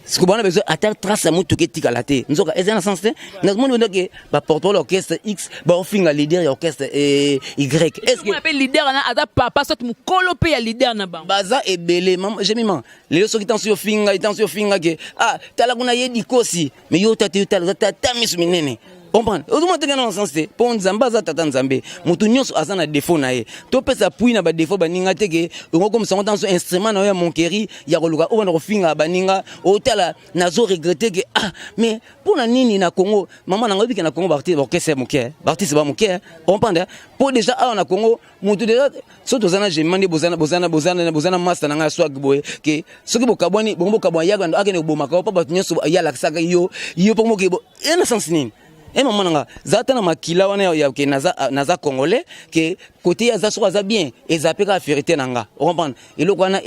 Siko bana besoin ata trace ya motuka etikala te, nzoka eza na sens te. Nazomoni ndeke baporte parole orchestre X baofinga leader ya orchestre Y. Est-ce que mpe leader wana aza papa soit mokolo mpe ya leader na bango? Baza ebele jemima. Lelo soki ntanso yofinga, ntanso yofinga ke, ah, tala kuna ye dikosi, mais yo tata, yo tala oza tata miso minene, comprendre? Ozomona tenge na sens te, mpo Nzambe aza tata Nzambe. Motu nyonso aza na défaut na ye. Topesa appui na badéfaut baninga te, ke ongo komisango ntanso instrument na yo ya moquerie ya koluka oyo banda kofinga baninga. Otala, nazo regretter ke, ah, mais mpo na nini na Congo, mama nanga, oyebike na Congo baartiste, baorchestre ya moke, baartiste ba moke, comprendre? Mpo déjà awa na Congo, motu déjà so toza na jema nde bozana master na ngai ya swag boye, ke soki bokabwani bongo, bokabwani, yaka akende kobomaka mpo bato nyonso ye alakisaka yo, yo mpo moke e na sens nini? E mama nanga, za ata na makila wana ya ke naza congolais, ke kote ye aza, soki aza bien, eza mpe kaka fierté na nga, ocomprendre? Eloko wana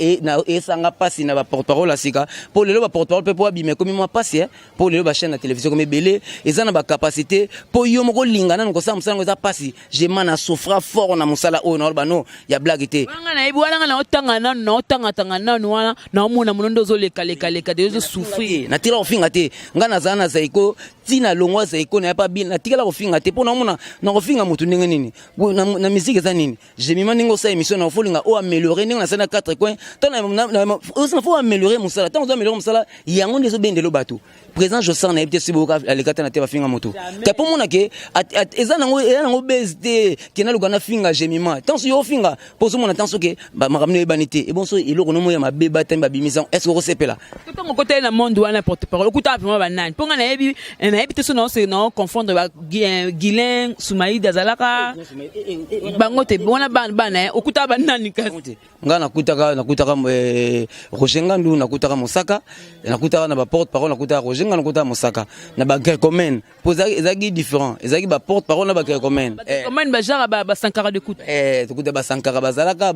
esanga mpasi na baporte parole ya sika, mpo lelo baporte parole mpe mpo abima ekomi mwa mpasi, mpo lelo bachaîne ya télévision ekomi ebele, eza na bacapacité mpo yo moko olinga nanu kosala mosala yango, eza mpasi. Jema na souffra fort na mosala oyo, naoloba no ya blague te. Wana nayebi wana, nga naotanga nanu, naotangatanga nanu wana, naomona mono nde ozolekalekaleka de ozosouffrir. Natila kofinga te, nga nazala na zaiko. Ntina longwa Zaiko na ya pa bien, natikala kofinga te mpo naomona nakofinga motu ndenge nini na musique eza nini. Jemima, ndenge osala émission na ofolinga o améliorer ndenge nasali na quatre coins, ntango faut améliorer mosala, ntango ozo améliorer mosala, yango nde ezobendelo bato. Président Josar, nayebi te soki boyoka aleka te na te bafinga moto te, mpo mona ke eza nango base te ke naluka nafinga Jemima. Ntango so yo ofinga mpo ozomona ntango soki makambo no eyebani te, ebon so eloko nomo ya mabe batami babimisa, est ce que okosepela? Ntango okotali na monde wana, porte parole okutaka vraiment banani? Mpo nga nayebi te so nao confondre ba Guilin Soumaïd azalaka bango te wana bana. Okutaka banani kasi? Nga nakutaka Roger Ngandu, nakutaka Mosaka, nakutaka na baporte parole, nakutaka Roger Ngandu, nakutaka Mosaka na bagrecomene, mpo ezalaki différent, ezalaki baporte parole na bagrecomene. Bagrecomene, bajara basankara de kuta. Tokuta basankara, bazalaka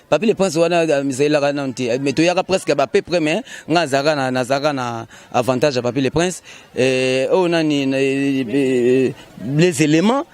Papi le Prince wana ezalelaka nano te, mais toyaka presque ba peu près, mais nga nazalaka na avantage ya Papi le Prince. Oyo nani, les éléments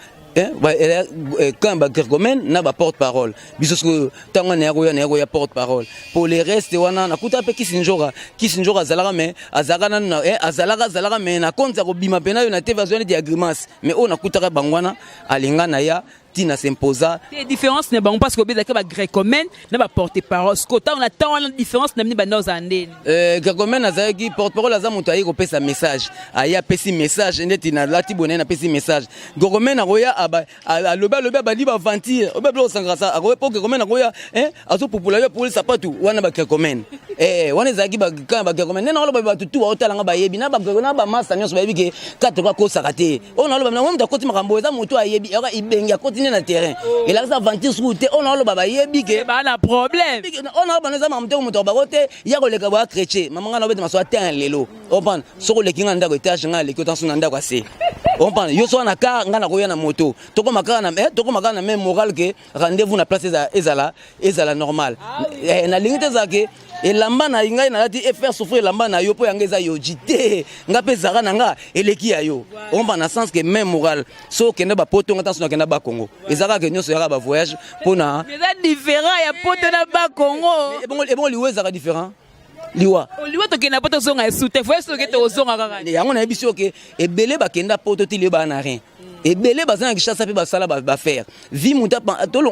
quand bagrecomene na baporte parole biso soki ntango naya koya porte parole. Pour le reste wana nakuta mpe Kisi Njoka. Kisi Njoka azalaka, mais azalaka nanu, azalaka mais na compte ya kobima mpena oyo na te, azwa neti ya grimace, mais oyo nakutaka bango wana alinga na ya ntina s'imposa. Te, différence na bango, parce que obezalaki bagrecomene na baporte parole, siko ntango na ntango wana, différence na bini banda ozala ndeni? Grecomene azalaki porte parole, aza moto aye kopesa message, aye apesi message ndeti nalati boye, naye napesi message. Grecomene akoya, alobi, alobi, abandi baventure obe biloko osangaka sa akoya, mpo grecomene akoya azopupula yo apupuli sapatu wana. Bagrecomene wana ezalaki kaka bagrecomene nde naoloba. Bato tu baotalanga bayebi na bamasta nyonso bayebi ke kate akosaka te. Oyo naoloba nango, moto akoti makambo eza moto ayebi yaka ibenge, akoti nde na terrain, elakisa aventure suku te. Oyo naoloba, bayebi ke baa na problème. Oyo naoloba eza makambo te, moto bako te ya koleka boya chrétien. Mama, ngai naobeta maso atin lelo, comprendre? Soki oleki ngai na ndako étage, ngai aleki otanso na ndako ase, comprendre? Yo so na car, ngai nakoya na moto, tokoma kaka na même moral ke rendez-vous na place ezala normal. Nalingi te ezala ke elamba na ngai nalati efaire souffrir elamba na yo, mpo yango eza yoji te. Nga mpe ezalaka na nga eleki ya yo, omba na sens ke même moral. So okende bapoto, nga ntanso nakenda Bakongo, eza kaka nyonso yaka bavoyage mpona Eza différent ya poto na Bakongo. Ebongo liwa ezalaka différent, liwa? Liwa, tokende poto, tozonga esu te, voyage toke tozonga kaka. Yango nayebi si oke ebele bakenda poto ti lelo baa na rien, ebele baza na Kinshasa mpe basala bafaire vie. Moto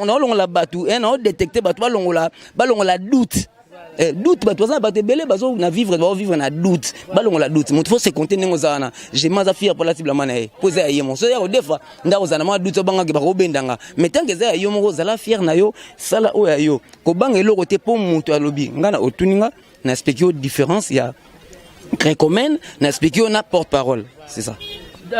naolongola bato, naodétecte bato, balongola doute. Doute, bato baza na bato ebele bazo na vivre, baovivre na doute, balongola doute. Moto faut se compter ndenge oza wana. Jema aza fier mpo alati bilamba na ye, mpo eza ya ye moko. So ya kodefa ndako, ozala na mwa doute, obangaki bakobendanga, mais tant que eza ya yo moko, ozala fier na yo, sala oyo ya yo, kobanga eloko te. Mpo moto alobi nga na otuni nga na expliquer yo différence ya grecomène, na expliquer yo na porte parole, c'est ça.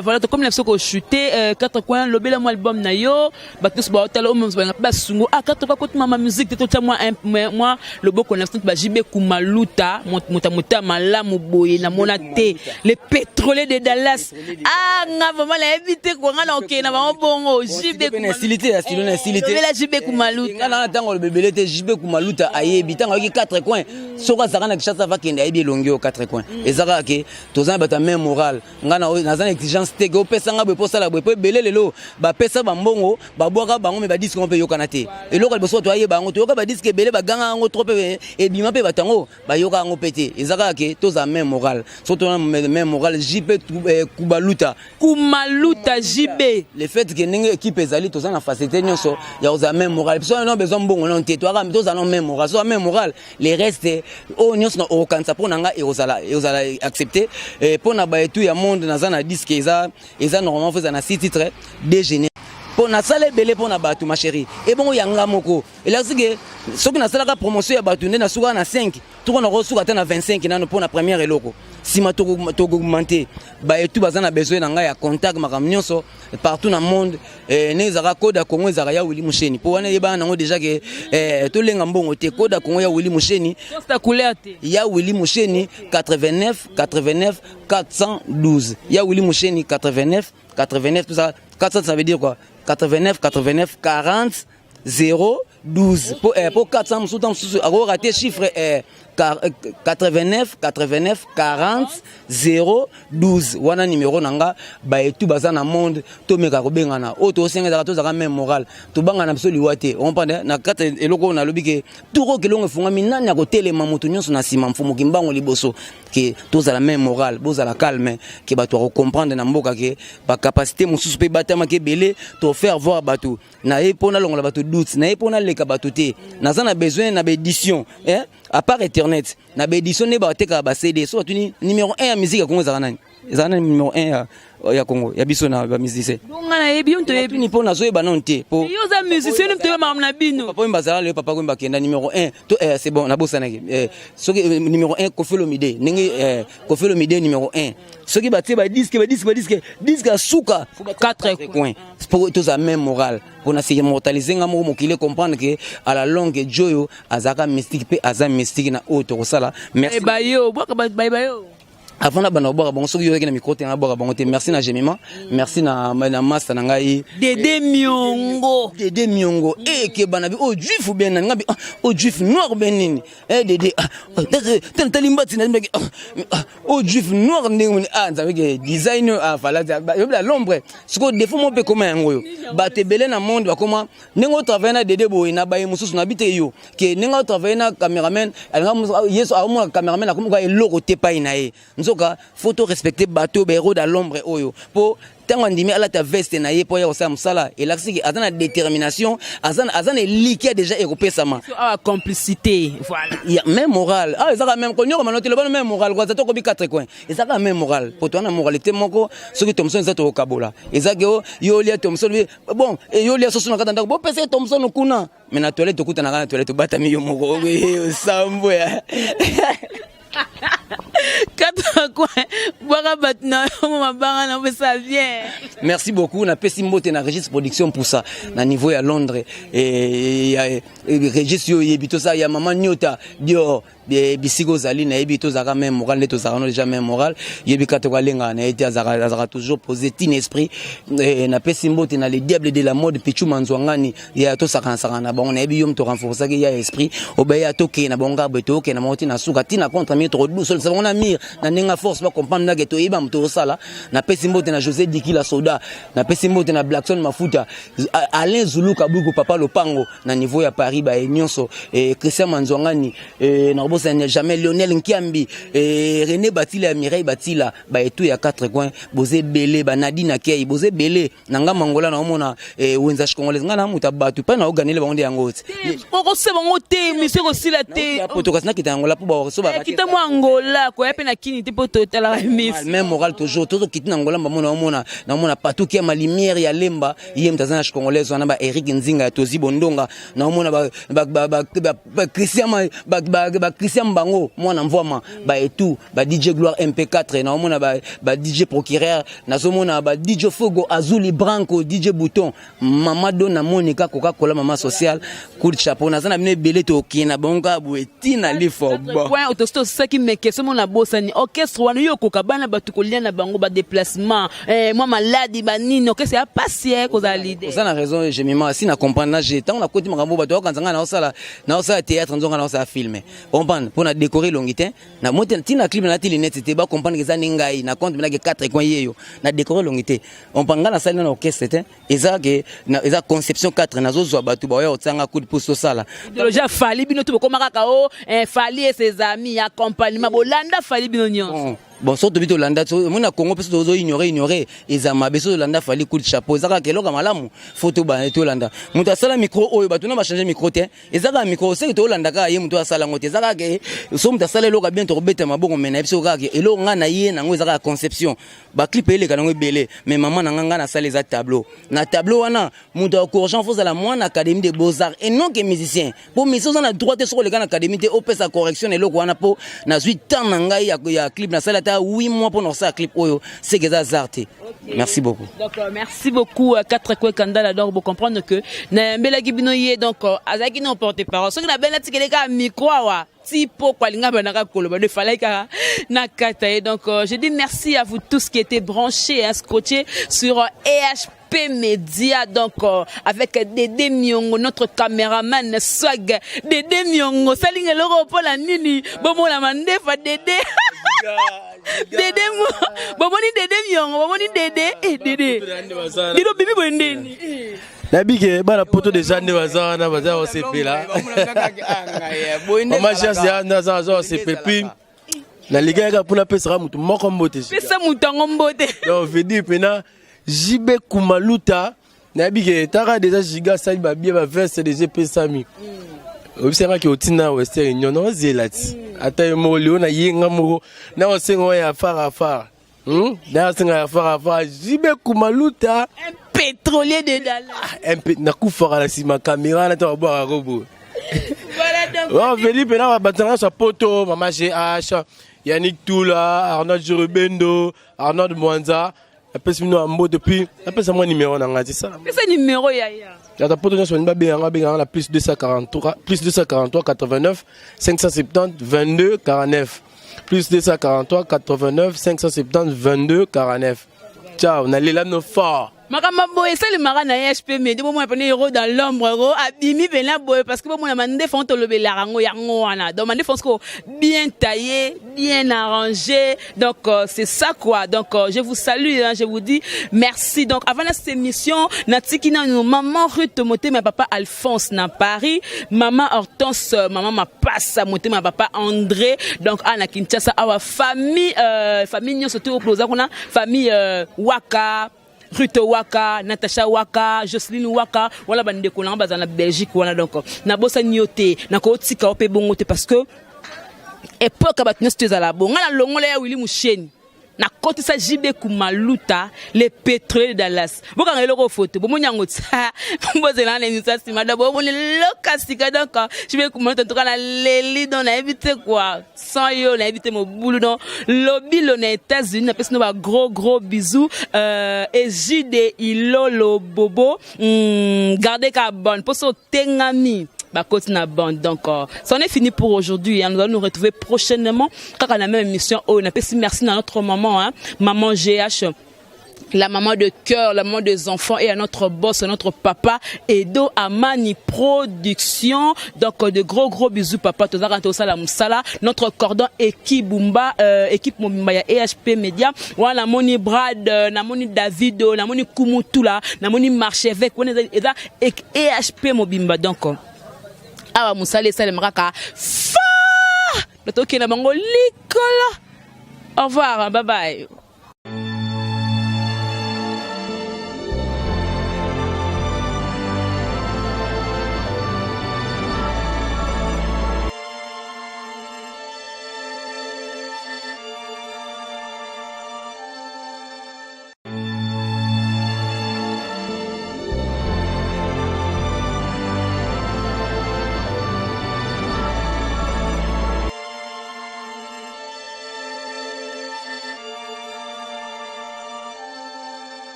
Voilà, tokomi na biso kochute. Quatre coins, lobela mwa album na yo. Bato nyonso baotala oyo balinga mpe basungo. Ah, quatre coins, kotuma ma musique te, totia mwa loboko na biso. Bajibe Kumaluta, moto ya malamu boye namona te, le pétrolier de Dallas. Ah, nga vraiment nayebi te kwa nga na okende na bango bongo. Jibe Na esili te, ya stilo na esili te. Lobela Jibe Kumaluta. Nga na ntango olobebele te. Jibe Kumaluta ayebi ntango ayoki quatre coins, soki azalaka na Kinshasa, avakende, ayebi elongi oyo quatre coins. Eza kaka ke toza na bato ya même moral. Nga naza na exigence te ke opesa nga boye mpo osala boye, mpo ebele lelo bapesa bambongo, babwaka bango, me badisque ngo mpe eyokana te. Eloko ya liboso bato ayeba yango, toyoka badisque ebele, baganga yango trop mpe ebima mpe bato yango bayoka yango mpe te. Eza kaka ke tozala même moral. So tona même moral, JP Kubaluta. Kumaluta JB. Le fait ke ndenge équipe ezali, toza na facilité nyonso ya kozala même moral. Biso na besoin mbongo nano te, toyaka tozala no même moral. So même moral, le reste oyo nyonso na okokanisa mpo na nga ekozala accepté. Mpo na baetu ya monde, naza na disque, eza normalement faut eza na six titres déjeuner, mpo nasala ebele mpo na bato. Ma chérie, ebongo yanga moko elakisi ke soki nasalaka promotion ya bato nde nasukaka na 5, toko nakosuka ata na 25 nano mpo na première eloko. Nsima tokoaugmente. Baetu baza na besoin na ngai ya contact, makambo nyonso partout na monde. Ne ezalaka code ya Congo, ezalaka ya Willi Musheni, mpo wana eyebana nango déjà ke tolenga mbongo te. Code ya Congo ya Willi Musheni. Costa couleur te. Ya Willi Musheni, 89 89 412. Ya Willi Musheni, 89 89, tout ça 400, ça veut dire quoi? 89 89 40 0 12. Po 400 mosusu, ntango mosusu akorater chiffre. 89 89 40 0 12. Wana numéro na nga. Baetu baza na monde, tomeka kobengana. Oyo tosenga ezalaka tozalaka même moral, tobanga na biso liwa te. Comprendre na kati eloko oyo nalobi ke toko kelongo efungwami, nani akotelema? Moto nyonso na nsima, mfumu Kimbango liboso, ke tozala même moral, bozala calme, ke bato bakocomprendre na mboka ke bacapacité mosusu mpe batamaki ebele. Tofaire voir bato na ye mpo nalongola bato doute na ye, mpo naleka bato te. Naza na besoin na baédition, eh? À part internet, na baédition nde batekaka baCD. So batuni numéro 1 ya musique ya Congo ezalaka nani? Ezalaka nani numéro 1 ya Congo ya biso na bamusicien? Nga nayebi yo, toyebi. Tuni mpo nazoyeba nano te po. Yo oza musicien, nini toyeba makambo na bino. Papa Wemba azala lelo, Papa Wemba akenda numéro 1 to c'est bon, nabosanaki. Soki numéro 1 Koffi Olomide, ndenge Koffi Olomide numéro 1, soki batie badisque, badisque, badisque, disque ya suka. Quatre. Coin po tozala même moral mpona se immortaliser. Nga moko mokili comprendre ke à la longue joyo azalaka mystique mpe aza mystique na oyo tokosala. Merci. Bayo bwaka, bayeba yo. Avant na banda kobwaka bango, soki yoyaki na micro te, nabwaka bango te. Merci na Jemima, merci na master na ngai. Dede Miongo. Dede Miongo ekeba na bi oyo juif bien nani nga bi oyo juif noir bien nini. Dede tala, tali mbati na mbaki oyo juif noir ndenge moni. Nzambe ke design oyo fala yobila l'ombre. Sikoyo défaut moko mpe ekoma yango oyo bato ebele na monde bakoma ndenge otravaille na Dede boye na baye mosusu na bi te. Yo ke ndenge otravaille na cameraman, alinga yesu aomona cameraman akomi koka eloko te pai na ye. Nzoka faut to respecter bato oyo bahéros dans l'ombre oyo, mpo ntango andimi alata veste na ye mpo aya kosala mosala, elakisiki aza na détermination, aza na elikia déjà ekopesama. Awa complicité, voilà. Ya même moral ezaka même konyokoma no te, loba même moral koaza tokobi quatre coins, ezaka même moral po toza na moralité moko. Soki Thomson eza, tokokabola. Ezaki yo olia Thomson, bon, yo olia soso na kati ya ndako, bopesa ye Thomson kuna, mais na toilette tokutanaka, na toilette tobatami yo moko osambo ya. Quatre coins, bwaka bato na yo mabanga na opesa bien. Merci beaucoup. Napesi mbote na Régis Production Pusa na niveau ya Londres, ya Régis oyo oyebi tosala ya mama Nyota Dior. Bisika ozali, nayebi tozalaka même moral nde tozalaka no déjà même moral. Yebi kaka tokalengaka na ye te, azalaka toujours posé tine esprit. Napesi mbote na le diable de la mode, Pichu Manzwangani ya tosakanasakana na bango. Nayebi yo moto renforçaki ya esprit obeya, tokende na bango kaka boye, tokende na bango ntina suka, ntina contre mire, tokodusolisa bango na mire na ndenge force bacomprendre ndake toyeba moto osala. Napesi mbote na José Dikila Soda, napesi mbote na Blackson Mafuta, Alain Zuluka Buku, papa Lopango na niveau ya Paris, baye nyonso, Christian Manzwangani, nakobosana jamais Lionel Nkiambi, René Batila ya Mireille Batila, baetu ya quatre coins, boza ebele, banadine akei, boza ebele na nga mangola. Naomona wenza congolaise, nga na moto ya bato mpe naoganele bango nde yango ti. Okosala bango te, mission ekosila te. Poto kasi nakita yangola mpo so. Kita mwa Angola koya mpe na Kini te mpo totalaka émission. Même moral toujours, tozokiti na Angola mbamona, naomona, naomona patuki ya malumière ya Lemba, ye moto aza na congolaise wana, ba Eric Nzinga ya Tozi Bondonga, naomona ba Christian Mbango, mwana Mvwama, baetu ba DJ Gloire MP4, naomona ba DJ Procureur, nazomona ba DJ Fogo Azuli Branco, DJ Bouton, Mama Dona Monica Coca-Cola, mama sociale, coup de chapeau. Naza na bino ebele, tokende na bango kaka boye ntina lifo bon. Point otosi tosaki meke somo na bosani orchestre wana. Yo okoka bana bato kolia na bango badéplacement, mwa maladi banini, orchestre ya pasi kozala leader. Oza na raison Jemima. Si na comprendre na je ntango nakoti makambo, bato bakanza ngai naosala théâtre, nzonga naosala film, comprendre mpo na décorer elongi te na mo te. Ntina clip nalati lunette te, bacomprendre eza nde ngai na compte menake quatre coins yeyo na décorer elongi te. Comprendre ngai nasali na orchestre te, eza ke eza conception 4, nazozwa bato baoya kotianga coup de pouce tosala. Idéologie ya Fally, bino to bokoma kaka o Fally et ses amis, accompagnement, bolanda Fally bino nyonso. Bon, so tobi tolanda omoni na Congo mpe so tozo ignore, ignore eza mabe. So tolanda Fally, coup de chapeau, eza kaka eloko ya malamu. Faut tolanda moto asala micro oyo, bato na bachange micro te, eza kaka micro seke tolanda kaka ye moto asala yango te. Eza kaka so moto asala eloko ya bien, tokobeta maboko. Me na biso kaka eloko ngai na ye nango eza kaka conception. Baclip eleka nango ebele, mais mama na ngai, ngai nasala eza tableau. Na tableau wana moto ya corriger faut ozala mwana Académie de Beaux-Arts et non ke musicien, mpo musicien oza na droit te soki oleka na académie te opesa correction na eloko wana. Mpo nazwi temps na ngai ya clip, nasali ata 8 mois mpo na kosala clip oyo, seke eza hasard te. Merci beaucoup. Donc merci beaucoup quatre coins Kandala. Donc vous comprendre que nayambelaki bino ye, donc azalaki no porte parole soki nabenda tikele kaka micro awa. Ti pokwa alinga bandaka koloba donc fallait kaka na kata ye. Donc je dis merci à vous tous qui étaient branchés, hein, scotchés sur EHP Media, donc avec Dédé Miongo, notre caméraman swag. Dédé Miongo salinga eloko mpola nini bomona mandefa Dédé, Dédé bomoni Dédé Miongo, bomoni Dédé, eh, Dédé Dédé obimi boye ndeni. Nayebi ke bana poto deja nde baza wana, baza kosepela. Mama Chance nde aza kosepela. Puis nalingi kaka mpona apesaka motu moko mbote. Pesa motu yango mbote. Donc veut dire mpena JB Kumaluta, nayebi ke taka deja giga asali babie baveste deja epesami. Oyebisangaki otinda Western Union, naozela ti ata ye moko leo nayenga moko na osenga oyo ya afar afar, Na osenga ya afar afar JB Kumaluta. Un pétrolier de Dallas. Nakufaka na nsima caméra na to babwakaka ko boye. Voilà donc. Oh, Felipe na bato nyonso ya poto, mama GH, Yannick Tula, Arnold Jerubendo, Arnold Mwanza, napesi bino ya mbote. Puis napesa mwa numéro na ngai ti sala. Pesa numéro yaya. Ata poto nyonso balingi babenganga, babenganga na plus 243, plus 243 89 570 22 49, plus 243 89 570 22 49. Ciao, nalela bino fort. Makambo boye esalemaka na EHP Media. Bomona pene héros dans l'ombre ro abimi pena boye parce que bomona mandefa ngo tolobelaka yango, yango wana. Donc mandefa siko bien taillé, bien arrangé, donc c'est ça quoi. Donc je vous salue, hein, je vous dis merci. Donc avant cette émission, natiki nanu maman Ruth Motema, papa Alphonse na Paris, maman Hortense, maman Mapasa Motema, papa André, donc ana Kinshasa awa, famille famille nyonso to oza kuna, famille Waka, Ruth Waka, Natacha Waka, Jocelyne Waka, wala bandeko na baza na Belgique wana. Donc nabosani yo te, nakotika yo mpe bongo te parce que époque bato nyonso to ezala bongo. Nga na longola ya Willy Musheni, nakotisa JB Kumaluta, le pétrolier de Dallas. Bokanga eloko foto, bomoni yango ti bozela na émission nsima. Donc bomoni loka sika. Donc JB Kumaluta, en tout cas naleli. Donc nayebi te quoi, sans yo nayebi te mobulu. Donc lobilo na États-Unis, napesi no ba gros gros bisous. Ejide Ilolo Bobo, garde ka bonne mposo otengami bakoti na bande. Donc c'en est fini pour aujourd'hui, hein. Nous allons nous retrouver prochainement kaka na même émission oyo. Napesi merci na notre maman, hein, maman GH, la maman de cœur, la maman des enfants, et à notre boss, à notre papa, Edo Amani Production. Donc, de gros gros bisous, papa. Tozaka tosala musala. Notre cordon équipe Bumba, équipe mobimba ya EHP Media. Wana moni Brad, namoni David, namoni Kumutula, namoni Marchevêque, wana eza EHP mobimba. Donc, awa musala esalemaka kaka fa tokende bango likolo. Au revoir, bye bye.